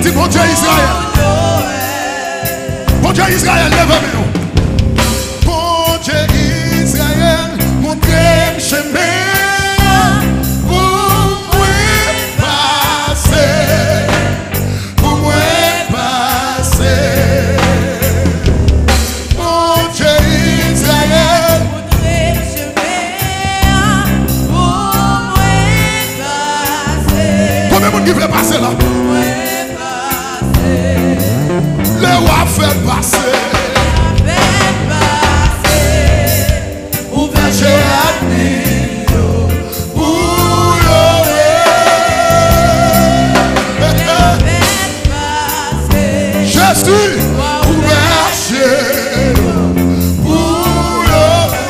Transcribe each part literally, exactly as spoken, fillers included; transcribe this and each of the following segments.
Di, Bondye Izrayèl. Bondye Izrayèl, leve men w. Bondye Izrayèl, montre m chemen an pou mwen pase. Pou mwen pase. Bondye Izrayèl. Montre m chemen an pou mwen pase. Konbyen moun ki vle pase la? Pou mwen pase. Lè w ap fè pase. Lè w ap fè pase. Ouvè je ènmi yo pou yo wè. Jezi, ouvè je yo pou yo wè.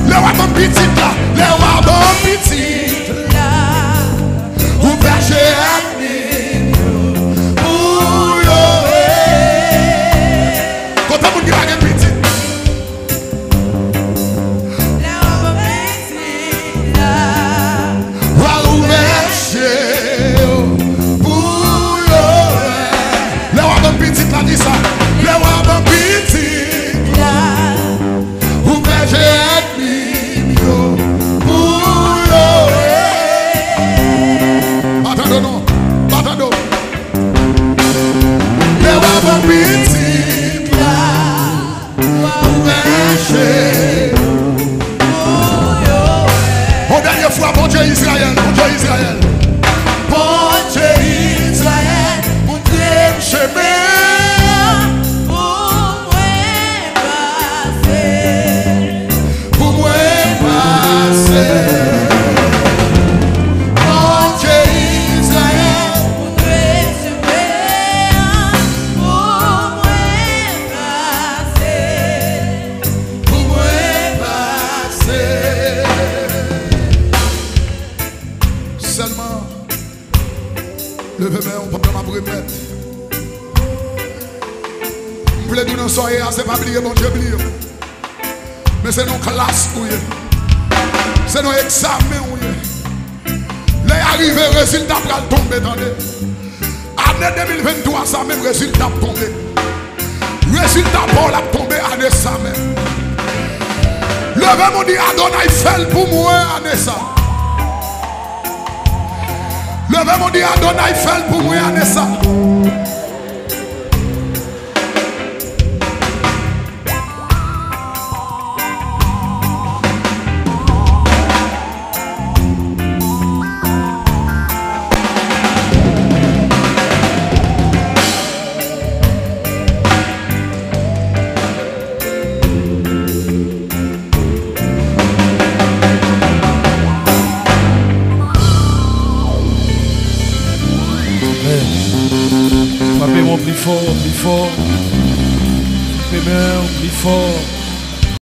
Lè w a ban m pitit la, lè w a ban m pitit la, ouvè je ènmi yo pou yo wè. Kote moun ki pa gen pitit? Lè w a ban m pitit la. W a ouvè je yo pou yo wè. Lè w a ban m pitit la, di sa. Lè w a ban m pitit la. Ouvè je ènmi m yo pou yo wè. Pa tande w non. Pa tande w. Lè w a ban m pitit la. Ouvè je yo pou yo wè. Yon dènye fwa, Bondye Izrayèl, Bondye Izrayèl. Bondye Izrayèl, montre m chemen an pou mwen pase. Pou mwen pase. Bondye Izrayèl, montre m chemen an pou mwen pase. Pou mwen pase. Sèlman, leve men w pandan m ap remèt. M vle di w nan sa w ye a, se pa bliye Bondye bliye w. Men se nan klas ou ye. Se nan egzamen ou ye. Lè a rive, rezilta pral tonbe, tande. Ane de mil venntwa sa menm, rezilta ap tonbe. Rezilta pa w la ap tonbe ane sa menm. Leve men w, di, Adonay, fè l pou mwen ane sa. Leve men w, di, Adonay, fè l pou mwen ane sa. Frape men w pli fò, pli fò. Frape men w pli fò.